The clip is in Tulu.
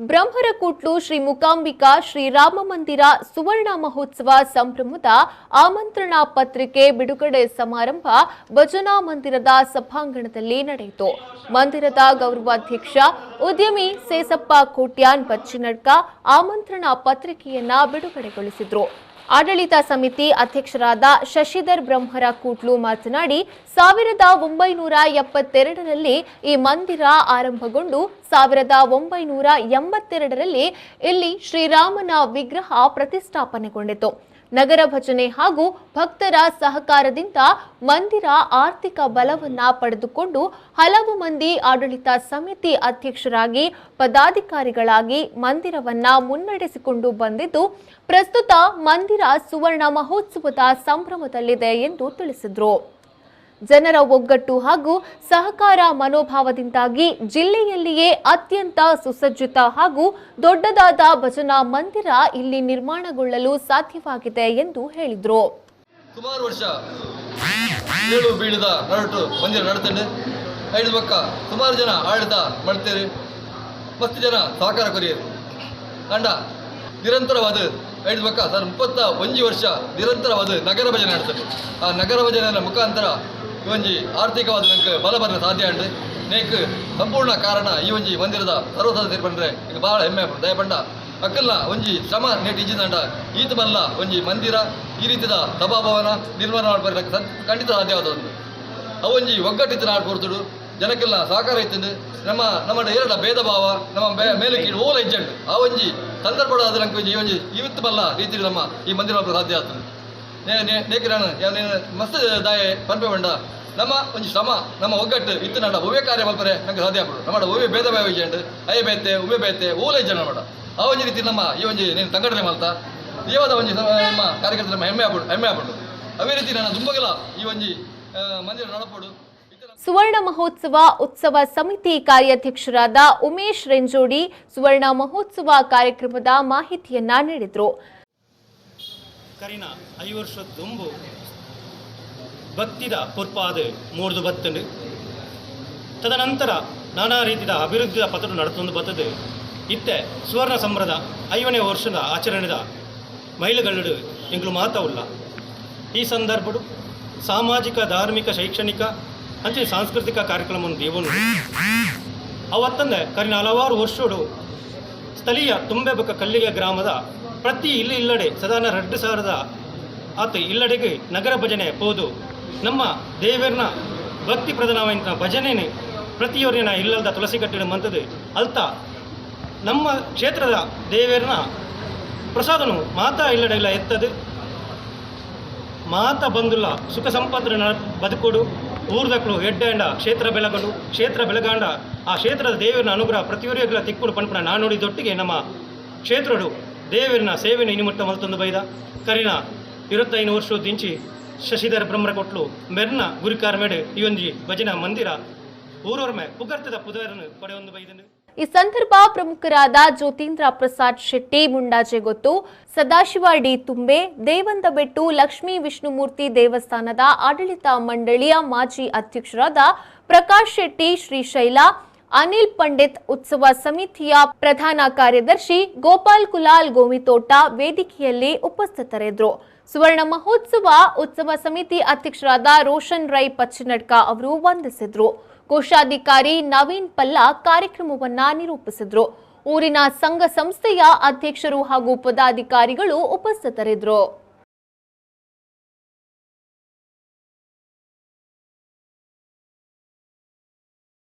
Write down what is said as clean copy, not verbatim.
ಬ್ರಹ್ಮರಕೂಟ್ಲು ಶ್ರೀ ಮೂಕಾಂಬಿಕಾ ಶ್ರೀ ರಾಮ ಮಂದಿರ ಸುವರ್ಣ ಮಹೋತ್ಸವ ಸಂಭ್ರಮದ ಆಮಂತ್ರಣ ಪತ್ರಿಕೆ ಬಿಡುಗಡೆ ಸಮಾರಂಭ ಭಜನಾ ಮಂದಿರದ ಸಭಾಂಗಣದಲ್ಲಿ ನಡೆಯಿತು. ಮಂದಿರದ ಗೌರವಾಧ್ಯಕ್ಷ ಉದ್ಯಮಿ ಸೇಸಪ್ಪ ಕೋಟ್ಯಾನ್ ಬಚ್ಚಿನಡ್ಕ ಆಮಂತ್ರಣ ಪತ್ರಿಕೆಯನ್ನ ಬಿಡುಗಡೆಗೊಳಿಸಿದರು. ಆಡಳಿತ ಸಮಿತಿ ಅಧ್ಯಕ್ಷರಾದ ಶಶಿಧರ್ ಬ್ರಹ್ಮರ ಕೂಟ್ಲು ಮಾತನಾಡಿ, 1972ರಲ್ಲಿ ಈ ಮಂದಿರ ಆರಂಭಗೊಂಡು 1982ರಲ್ಲಿ ಇಲ್ಲಿ ಶ್ರೀರಾಮನ ವಿಗ್ರಹ ಪ್ರತಿಷ್ಠಾಪನೆಗೊಂಡಿತು. ನಗರ ಭಜನೆ ಹಾಗೂ ಭಕ್ತರ ಸಹಕಾರದಿಂದ ಮಂದಿರ ಆರ್ಥಿಕ ಬಲವನ್ನ ಪಡೆದುಕೊಂಡು ಹಲವು ಮಂದಿ ಆಡಳಿತ ಸಮಿತಿ ಅಧ್ಯಕ್ಷರಾಗಿ, ಪದಾಧಿಕಾರಿಗಳಾಗಿ ಮಂದಿರವನ್ನ ಮುನ್ನಡೆಸಿಕೊಂಡು ಬಂದಿದ್ದು, ಪ್ರಸ್ತುತ ಮಂದಿರ ಸುವರ್ಣ ಮಹೋತ್ಸವದ ಸಂಭ್ರಮದಲ್ಲಿದೆ ಎಂದು ತಿಳಿಸಿದರು. ಜನರ ಒಗ್ಗಟ್ಟು ಹಾಗೂ ಸಹಕಾರ ಮನೋಭಾವದಿಂದಾಗಿ ಜಿಲ್ಲೆಯಲ್ಲಿಯೇ ಅತ್ಯಂತ ಸುಸಜ್ಜಿತ ಹಾಗೂ ದೊಡ್ಡದಾದ ಭಜನಾ ಮಂದಿರ ಇಲ್ಲಿ ನಿರ್ಮಾಣಗೊಳ್ಳಲು ಸಾಧ್ಯವಾಗಿದೆ ಎಂದು ಹೇಳಿದರು. ಸುಮಾರು ವರ್ಷ ಏಳು ಬೀಳಿದ ನಡುಟು ಮಂದಿರ ನಡ್ತಂಡು. ಐದು ಪಕ್ಕ ಸುಮಾರು ಜನ ಆಡಳಿತ ಮಾಡ್ತೇವೆ, ಮಸ್ತ್ ಜನ ಸಹಕಾರ ಕೊರಿಯರು. ಅಂಡ ನಿರಂತರವಾದ ಐದು ಪಕ್ಕ ಸರ್ 31 ವರ್ಷ ನಿರಂತರವಾದ ನಗರ ಭಜನೆ ನಡ್ತದೆ. ಆ ನಗರ ಭಜನೆಯ ಮುಖಾಂತರ ಈ ಒಂಜಿ ಆರ್ಥಿಕವಾದ ನಂಗೆ ಬಲ ಬರಲು ಸಾಧ್ಯ ಉಂಟು. ನೇಕ್ ಸಂಪೂರ್ಣ ಕಾರಣ ಈ ಒಂಜಿ ಮಂದಿರದ ಸರ್ವ ಸದಸ್ಯರು ಬಂದರೆ ಈಗ ಭಾಳ ಹೆಮ್ಮೆ ಆಪುಂಡು. ದಯಪಂಡ ಅಕ್ಕಲ್ನ ಒಂಜಿ ಶ್ರಮ ನೇಟ್ ಇಜ್ಜಿದಂಡ ಈತ ಬಲ್ಲ ಒಂಜಿ ಮಂದಿರ, ಈ ರೀತಿಯ ಸಭಾಭವನ ನಿರ್ಮಾಣ ಮಾಡ್ಬಾರ ಖಂಡಿತ ಸಾಧ್ಯವಾದದ್ದು. ಅವೊಂಜಿ ಒಗ್ಗಟ್ಟಿತ್ತು ನಾಡು ಪೊರ್ತುಡು ಜನಕ್ಕೆಲ್ಲ ಸಹಕಾರ ಇತ್ತು. ನಮ್ಮ ನಮ್ಮ ಎರಡ ಭೇದ ಭಾವ ನಮ್ಮ ಮೇಲೆ ಕೀಳು ಓಲ ಇಜ್ಜಂಡು. ಆ ಒಂಜಿ ಸಂದರ್ಭ ಆದ ನಂಗೆ ಒಂಜಿ ಈ ಒಂಜಿ ಇವತ್ತು ಬಲ್ಲ ರೀತಿಯಲ್ಲಿ ನಮ್ಮ ಈ ಮಂದಿರ ಮಾಡ್ಲಿಕ್ಕೆ ಸಾಧ್ಯ ಆಗ್ತದೆ. ನೇಕ್ ನಾನು ಮಸ್ತ್ ದಾಯ ಪನ್ಪೆ ಬಂಡ, ನಮ್ಮ ಒಂಜಿ ಶ್ರಮ, ನಮ್ಮ ಒಗ್ಗಟ್ಟು ಇತ್ತು ನಾಡ ಒವ್ವೇ ಕಾರ್ಯ ಮಲ್ಪರೆ ನಂಗೆ ಸಾಧ್ಯ ಆಗ್ಬಿಡು. ನಮ್ಮ ಒವ್ವೇ ಭೇದ ಭಾವ ಇಜ್ಜಂಡು, ಅಯ್ಯ ಬೇತೆ ಉವ್ವೆ ಬೇತೆ ಓಲ ಇಜ್ಜಂಡು ನಮ್ಮ. ಆ ಒಂಜಿ ರೀತಿ ನಮ್ಮ ಈ ಒಂಜಿ ನೀನು ಸಂಘಟನೆ ಮಲ್ತ ದೇವದ ಒಂಜಿ ನಮ್ಮ ಕಾರ್ಯಕರ್ತರ ನಮ್ಮ ಹೆಮ್ಮೆ ಆಗ್ಬಿಡು, ಹೆಮ್ಮೆ ಆಗ್ಬಿಡು. ಅದೇ ರೀತಿ ನಾನು ದುಂಬಗಲ ಈ ಒಂಜಿ ಮಂದಿರ ನಡಪಡು. ಸುವರ್ಣ ಮಹೋತ್ಸವ ಉತ್ಸವ ಸಮಿತಿ ಕಾರ್ಯಾಧ್ಯಕ್ಷರಾದ ಉಮೇಶ್ ರೆಂಜೋಡಿ ಸುವರ್ಣ ಮಹೋತ್ಸವ ಕಾರ್ಯಕ್ರಮದ ಮಾಹಿತಿಯನ್ನ ನೀಡಿದರು. ಕರಿನ 5 ವರ್ಷ ದುಂಬು ಭಕ್ತಿದ ಪುರ್ಪಾದ ಮೂರ್ದು ಬತ್ತಂಡು. ತದನಂತರ ನಾನಾ ರೀತಿಯ ಅಭಿವೃದ್ಧಿಯ ಪಥಡು ನಡತೊಂದು ಬತ್ತದು. ಇತ್ತೆ ಸುವರ್ಣ ಸಂಭ್ರದ 5ನೇ ವರ್ಷದ ಆಚರಣೆದ ಮೈಲುಗಲ್ಲುಡು ಎಂಕ್ಲು ಮಾತವುಲ್ಲ. ಈ ಸಂದರ್ಭಡು ಸಾಮಾಜಿಕ, ಧಾರ್ಮಿಕ, ಶೈಕ್ಷಣಿಕ ಅಂಚೆ ಸಾಂಸ್ಕೃತಿಕ ಕಾರ್ಯಕ್ರಮವನ್ನು ದೇವನು ಅವತ್ತಂದೆ ಕರಿನ ಹಲವಾರು ವರ್ಷಡು ಸ್ಥಳೀಯ ತುಂಬೆಬಕ ಕಲ್ಲಿಗೆ ಗ್ರಾಮದ ಪ್ರತಿ ಇಲ್ಲಿ ಇಲ್ಲಡೆ ಸದಾನ 2000 ಆತ ಇಲ್ಲಡೆಗೆ ನಗರ ಭಜನೆ ಪೋದು ನಮ್ಮ ದೇವರನ ಭಕ್ತಿ ಪ್ರಧಾನವಾದ ಭಜನೆನೇ ಪ್ರತಿಯೊರಿನ ಇಲ್ಲದ ತುಳಸಿ ಕಟ್ಟಿನ ಮಂತದ್ದು ಅಲ್ತ ನಮ್ಮ ಕ್ಷೇತ್ರದ ದೇವರನ ಪ್ರಸಾದನು ಮಾತಾ ಇಲ್ಲಡೆಲ್ಲ ಎತ್ತದು. ಮಾತ ಬಂದುಲ್ಲ ಸುಖ ಸಂಪತ್ರ ಬದುಕೋಡು, ಊರ್ದಕ್ಳು ಎಡ್ಡಾಂಡ ಕ್ಷೇತ್ರ ಬೆಳಗಲು, ಕ್ಷೇತ್ರ ಬೆಳಗಾಂಡ ಆ ಕ್ಷೇತ್ರದ ದೇವರನ ಅನುಗ್ರಹ ಪ್ರತಿಯೊರಿಗಳ ತಿಕ್ಕುಡು ಪನ್ಪುನ ನಾನುಡಿದೊಟ್ಟಿಗೆ ನಮ್ಮ ಕ್ಷೇತ್ರಡು ದೇವರನ ಸೇವೆನ ಇನಿಮುಟ್ಟ ಮಲ್ತೊಂದು ಬೈದ. ಕರಿನ 25 ವರ್ಷ ದಿಂಚಿ ಶಶಿಧರ ಬ್ರಹ್ಮರಕೊಟ್ಲು ಮೆರ್ನ ಗುರಿಕಾರ್ ಮೇಡು ಈ ಒಂಜಿ ಭಜನಾ ಮಂದಿರ ಊರೊರ್ಮೆ ಪುಗರ್ತದ ಪುದರನ್ನು ಪಡೆಯೊಂದು ಬೈದನು. ಈ ಸಂದರ್ಭ ಪ್ರಮುಖರಾದ ಜ್ಯೋತೀಂದ್ರ ಪ್ರಸಾದ್ ಶೆಟ್ಟಿ ಮುಂಡಾಜೆಗೊತ್ತು, ಸದಾಶಿವ ಡಿ ತುಂಬೆ, ದೇವಂದಬೆಟ್ಟು ಲಕ್ಷ್ಮೀ ವಿಷ್ಣುಮೂರ್ತಿ ದೇವಸ್ಥಾನದ ಆಡಳಿತ ಮಂಡಳಿಯ ಮಾಜಿ ಅಧ್ಯಕ್ಷರಾದ ಪ್ರಕಾಶ್ ಶೆಟ್ಟಿ ಶ್ರೀಶೈಲ, ಅನಿಲ್ ಪಂಡಿತ್, ಉತ್ಸವ ಸಮಿತಿಯ ಪ್ರಧಾನ ಕಾರ್ಯದರ್ಶಿ ಗೋಪಾಲ್ ಕುಲಾಲ್ ಗೋವಿತೋಟ ವೇದಿಕೆಯಲ್ಲಿ ಉಪಸ್ಥಿತರಿದ್ದರು. ಸುವರ್ಣ ಮಹೋತ್ಸವ ಉತ್ಸವ ಸಮಿತಿ ಅಧ್ಯಕ್ಷರಾದ ರೋಷನ್ ರೈ ಪಚ್ಚಿನಡ್ಕ ಅವರು ವಂದಿಸಿದ್ರು. ಕೋಶಾಧಿಕಾರಿ ನವೀನ್ ಪಲ್ಲಾ ಕಾರ್ಯಕ್ರಮವನ್ನ ನಿರೂಪಿಸಿದ್ರು. ಊರಿನ ಸಂಘ ಸಂಸ್ಥೆಯ ಅಧ್ಯಕ್ಷರು ಹಾಗೂ ಪದಾಧಿಕಾರಿಗಳು ಉಪಸ್ಥಿತರಿದ್ದರು.